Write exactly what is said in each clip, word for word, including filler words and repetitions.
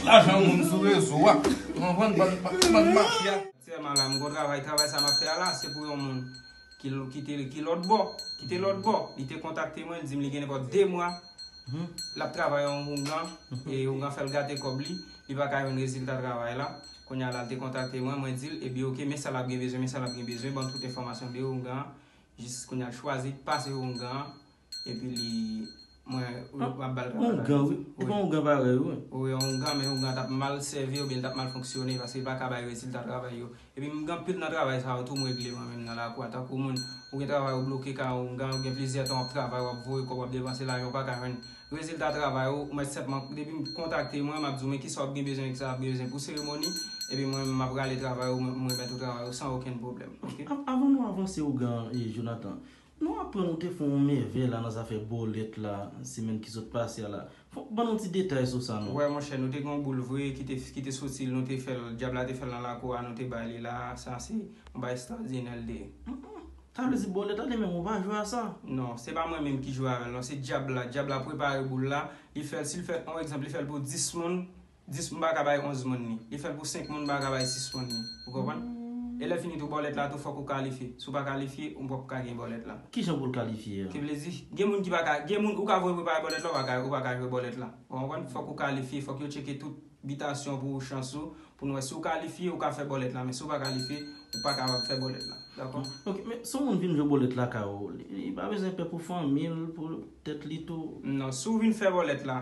Lajan moun sou rezo a. Ou konprann? Bann, bann, bann mafya. Aktyèlman la, m gon travay, travay sa m ap fè a la, se pou yon moun ki, ki te, ki lòt bò, ki te lòt bò. Li te kontakte mwen, li di m li gen nenpòt de mwa. L ap travay yon houngan, e houngan fè l gate kòb li, li pa ka jwenn rezilta travay la. Kounye a la, li te kontakte mwen, mwen di l, ebyen, oke, men sa l ap gen bezwen, men sa l ap gen bezwen, ban m tout enfòmasyon de houngan an. Jis kounye a, l chwazi pase houngan an, epi li, mwen, m ap ba l travay la. Houngan, wi. E pa houngan parèy, wi. Wi, yon houngan, men houngan t ap mal sèvi oubyen l t ap mal fonksyone, paske li pa ka bay rezilta travay yo. Epi m gen anpil nan travay sa yo tou m regle mwen menm nan lakou a. Tankou moun, ou gen travay ou bloke kay ou, ou gen plizyè tan w ap travay, w ap voye kòb, w ap depanse lajan, ou pa ka jwenn rezilta travay ou, mwen senpman, depi m kontakte mwen, m ap di w, men kisa w ap gen bezwen, kisa w ap gen bezwen pou seremoni, epi mwen, m ap rale travay ou, mwen, mwen remèt ou travay ou san okenn pwoblèm, oke? Av-, avan nou avanse, ougan, e Jonathan, nou aprann ou te fè yon mèvèy la nan zafè bòlèt la, semèn ki sot pase a la. Fò, ban nou ti detay sou sa, non. Wè, monchè, nou te gen yon boul vre ki te, ki te soti, nou te fè l, dyab la te fè l nan lakou a, nou te bay li la, sa se yon bagay ekstraòdinè l te ye. Mm, mm. Sa vle di bòlèt la li menm ou pa jwe a sa? Non, se pa mwen menm ki jwe avè l, non, se dyab la. Dyab la prepare boul la, li fè l, si l fè, yon egzanp, li fè l pou dis moun, dis moun pa ka bay onz moun li. Li fè l pou senk moun pa ka bay sis moun li. Ou konprann? E lè fini tou, bòlèt la tou fòk ou kalifye. Si w pa kalifye, ou p ap ka gen bòlèt la. Kijan pou l kalifye a? Ki vle di, gen moun ki pa ka, gen moun ou ka voye prepare bòlèt la, ou pa ka, ou pa ka jwe bòlèt la. Ou konprann? Fòk ou kalifye, fòk yo tcheke tout bitasyon pou ou, chans ou, pou nou wè si w kalifye, ou ka fè bòlèt la, men si w pa kalifye, ou pa kapab fè bòlèt la. Dakò? Ok, men si yon moun vin jwe bòlèt lakay ou, li, li pa bezwen pè pou fanmi l, pou tèt li tou? Non, si w vin fè bòlèt la,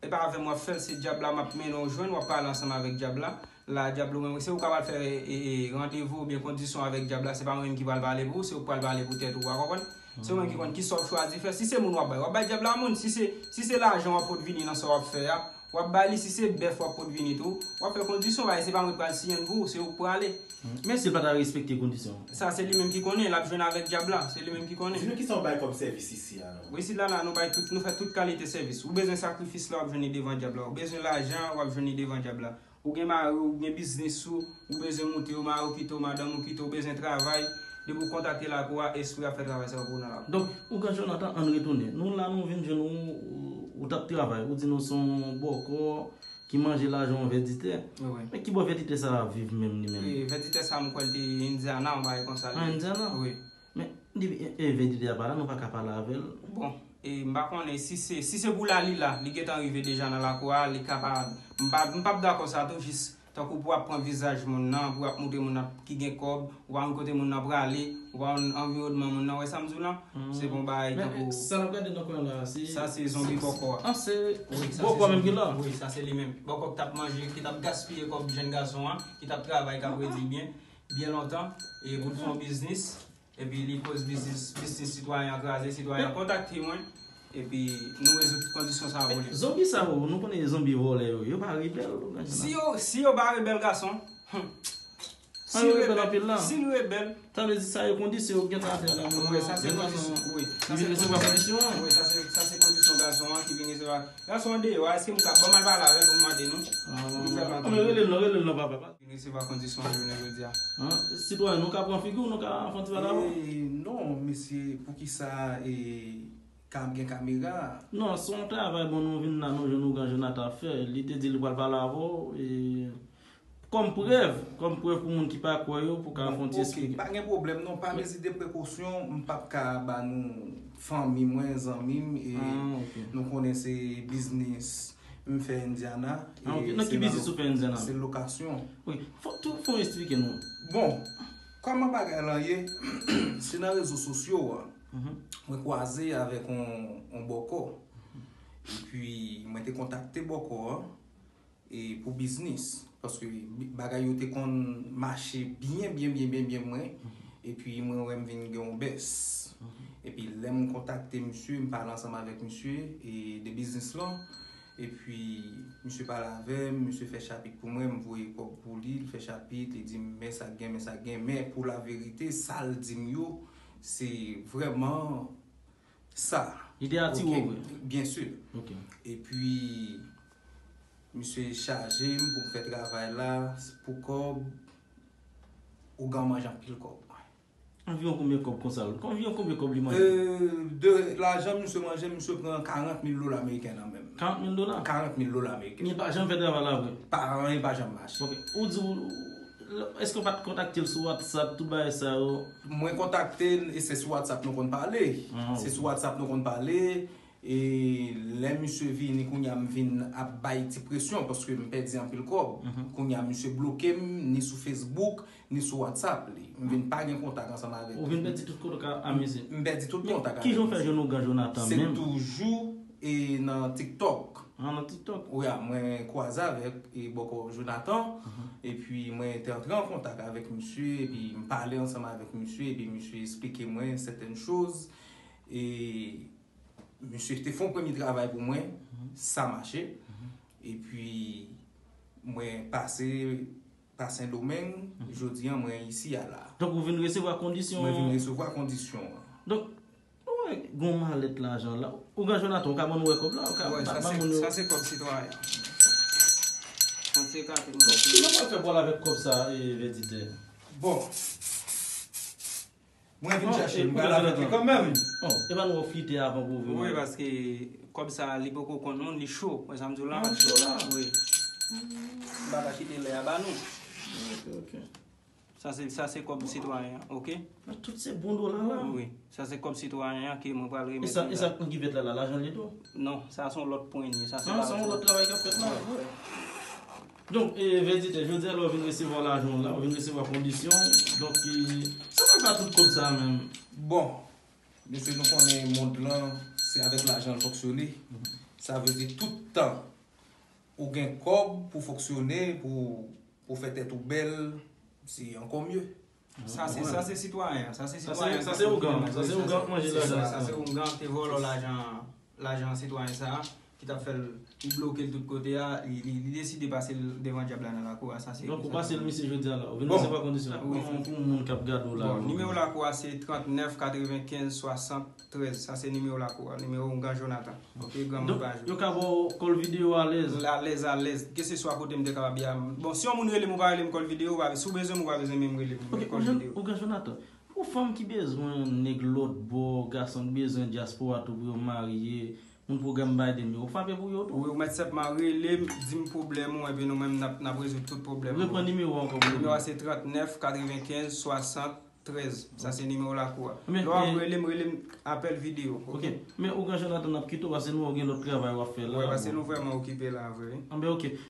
e pa avè m w ap fè l, se dyab la m ap mennen w jwenn, w ap pale ansanm avèk dyab la. La, dyab la, ou menm, se ou k ap al fè, e, e, randevou oubyen kondisyon avèk dyab la, se pa mwen menm ki pral pale pou ou, se ou k pral pale pou tèt ou, w a konprann? Se ou menm ki konn kisa w ap chwazi fè. Si se moun w ap bay, w ap bay dyab la moun. Si se, si se lajan w ap pot vini nan sa w ap fè a, w ap bay li. Si se bèf w ap pot vini tou, w ap fè kondisyon, bagay, se pa mwen k pral siyen l pou ou, se ou k prale. Men si l pa ta respekte kondisyon? Sa se li menm ki konnen, l ap jwenn avèk dyab la, se li menm ki konnen. Di nou kisa w bay kòm sèvis isi a, non? Wi, isit la, la, nou bay tout, nou fè tout kalite sèvis. Ou bezwen sakrifis la, w ap jwenn li devan dyab la. Ou bezwen lajan, w ap jwenn li devan dyab la. Ou gen mari w, ou gen biznis ou, ou bezwen moute yo, mari w kite w, madanm ou kite w, ou bezwen travay, depi w kontakte lakou a, espri a fè travay sa yo pou ou nan lakou. Donk, ougan Jonathan, ann retounen. Nou la, nou vin jwenn ou, ou, ou t ap travay, ou di nou se yon bòkò ki manje lajan yon vèditè. Wi. Men ki bò vèditè sa a viv menm li menm? E, vèditè sa a, m kwè l te Indiana, yon bagay konsa. An Indiana? Wi. Men, depi, e, e, vèditè a pa la, nou pa ka pale avè l. Bon, e, m pa konnen si se, si se pou la li la, li gentan rive deja nan lakou a, li ka pa, m pa, m p ap dakò sa tou, jis tankou pou w ap pran vizaj moun nan, pou w ap montre moun nan ki gen kòb, ou pa konn kote moun nan prale, ou pa konn anviwònman moun nan, wè sa m di w lan? Se bon bagay. Men, tankou sa n ap gade nan kwen la, se, sa se zonbi bòkò a. Ah, se bòkò menm ki la? Wi, sa se li menm. Bòkò k t ap manje, ki t ap gaspiye kòb jèn gason an, ki t ap travay, k ap redi byen, byen lontan, e pou l fè yon biznis. Epi li koz biznis, biznis sitwayen an kraze, sitwayen an kontakte mwen, epi nou rezoud kondisyon sa a pou li. Zonbi sa yo, nou konnen zonbi vòlè yo, yo pa rebèl, ou konn sa? Si yo, si yo pa rebèl, gason, hmm. Si yo rebèl anpil la. Si yo rebèl. Sa vle di sa yo kondisyon yo gentan atè la. Wi, sa se kondisyon, wi. Sa se kondisyon, wi, sa se, sa se kondisyon gason an ki vin resevwa. Gason an deyò a, èske m ka, ban m al pale avè l pou m mande nou? Ah, bon. Rele l non, rele l non, papa. Vin resevwa kondisyon jounen jodi a. Sitwayen, nou ka pran figi w, nou ka fè yon ti pale avè w? E, non, mesye, poukisa, e, ka gen kamera? Non, se yon travay, bon, nou vin la, nou jwenn ougan Jonathan ap fè. Li te di li pral pale avè w, e, kòm prèv, kòm prèv pou moun ki pa kwè yo, pou ka fè yon ti eksplike. Bon, ok, pa gen pwoblèm, non, pa mezi de prekosyon, m p ap ka ba nou fanmi mwen, zanmi m, e nou konnen se biznis m fè Indiana. Ah, ok. Nan ki biznis ou fè Indiana? Se lokasyon. Ok. Fò, tou, fò eksplike nou. Bon, kòman bagay lan ye, se nan rezo sosyo a, mwen kwaze avèk on, on bòkò. Epi, mwen te kontakte bòkò a, e pou biznis. Paske bi-, bagay yo te konn mache byen, byen, byen, byen, byen mwen. Epi mwen wè m vin gen yon bès. Epi lè m kontakte misye, m pale ansanm avèk misye, e de biznis lan. Epi misye pale avè m, misye fè chapit pou mwen, m voye kòb pou li, li fè chapit, li di m, men sa k gen, men sa k gen. Men pou laverite, sa l di m yo, se vrèman sa. Li te atire w vre? Byen si. Ok. Epi, misye chaje m pou m fè travay la, pou kòb, ougan manje anpil kòb. Anviwon konbyen kòb konsa? Anviwon konbyen kòb li manje? Euh, de lajan misye manje, misye pran karant mil dola ameriken nan men m. Karant mil dola? Karant mil dola ameriken. Li pa janm fè travay la vre? Pa, anyen pa janm mache. Ok. Ou di, ou, èske w pa t kontakte l sou WhatsApp, tout bagay sa yo? Mwen kontakte l, e se sou WhatsApp nou konn pale. Ah, ok. Se sou WhatsApp nou konn pale. E lè misye vini, kounye a m vin ap bay ti presyon, paske m pèdi anpil kòb. Mhm. Kounye a misye bloke m, ni sou Facebook, ni sou WhatsApp li. M vin pa gen kontak ansanm avèk li. Ou vin pèdi tout kontak a, a misye. M pèdi tout kontak avèk misye. Men ki jan w fè jwenn Ougan Jonathan menm? Se toujou, e, nan TikTok. Ah, nan TikTok? Wi, a, mwen kwaze avèk, e, bòkò Jonathan. Mhm. Epi mwen te antre an kontak avèk misye, epi m pale ansanm avèk misye, epi misye esplike mwen sètèn choz. E misye te fè yon premye travay pou mwen, mhm, sa mache. Mhm. Epi mwen pase pa Sendomeng, mhm, jodi a mwen isi a la. Donk ou vin resevwa kondisyon. Mwen vin resevwa kondisyon an. Donk, ou wè, gon malèt lajan la. Ougan Jonathan, ou ka ban nou wè kòb la? Ou ka ba moun yo? Sa se kòb sitwayen. Mwen se ka te... Donk, ki jan w pral fè pou al avèk kòb sa, e, Vèditè? Bon. Mwen vin chèche l, m pral avèk li kanmenm. Bon, e pa nou oflite avan pou ouvri. Wi, paske kòb sa, li poko konn nou, li cho. Wè sa m di w la? Ah, cho la. Wi. M pa ka kite lè a ba nou. Ok, ok. Sa se, sa se kòb sitwayen an, ok? Tout se bon dola la. Wi, sa se kòb sitwayen an ke mwen pral remèt li la. E sa, e sa k nan kivèt la, la, lajan li tou? Non, sa se yon lòt pwen li ye. Sa se pa... Ah, se yon lòt travay k ap fèt la. Wi, wi. Donk, e, Vèditè, jodi a la w vin resevwa lajan w la, w vin resevwa kondisyon w. Donk, e, sa pral fè a tout kòb sa a menm? Bon, mesye, nou konnen mond lan, se avèk lajan l fonksyone. Mhm. Sa vle di tout tan ou gen kòb pou fonksyone, pou, pou fè tèt ou bèl, se ankò mye. Sa se, sa se sitwayen an, sa se sitwayen an, sa se ougan, sa se ougan k manje lajan. Sa se ougan te vòlò lajan, lajan sitwayen sa a, ki t ap fè l, li bloke l tout kote a, li, li, li deside pase l devan dyab la nan lakou a, sa se... Donk ou pase l misye jodi a la, ou vin resevwa kondisyon. Wi. Pou, pou moun k ap gade w la. Bon, nimewo lakou a se trant nèf katrevenkenz swasant trèz, sa se nimewo lakou a, nimewo ougan Jonathan. Ok, granmoun pa jwe. Yo ka ba w kòl videyo alèz. Alèz, alèz. Keseswa kote m te kapab ye a. Bon, si yon moun rele m, ou pa rele m kòl videyo, ou pa, si w bezwen m, ou pa bezwen menm rele m. Ok, kòl videyo. Ougan Jonathan, pou fanm ki bezwen nèg lòt bò, gason ki bezwen dyaspora tou pou yo marye, moun pwogram Biden yo, ou frape pou yo tou? Wi, ou mèt sèlman rele m, di m pwoblèm ou, epi nou menm n ap, n ap rezoud tout pwoblèm ou. Reprann nimewo a ankò pou nou. Nimewo a se trant nèf katrevenkenz swasant trèz. Sa se nimewo lakou a. Lè w ap rele m, rele m apèl videyo, ok? Ok. Men ougan Jonathan, n ap kite w paske nou wè w gen lòt travay w ap fè la. Wi, paske nou vrèman okipe la vre. Anben, ok.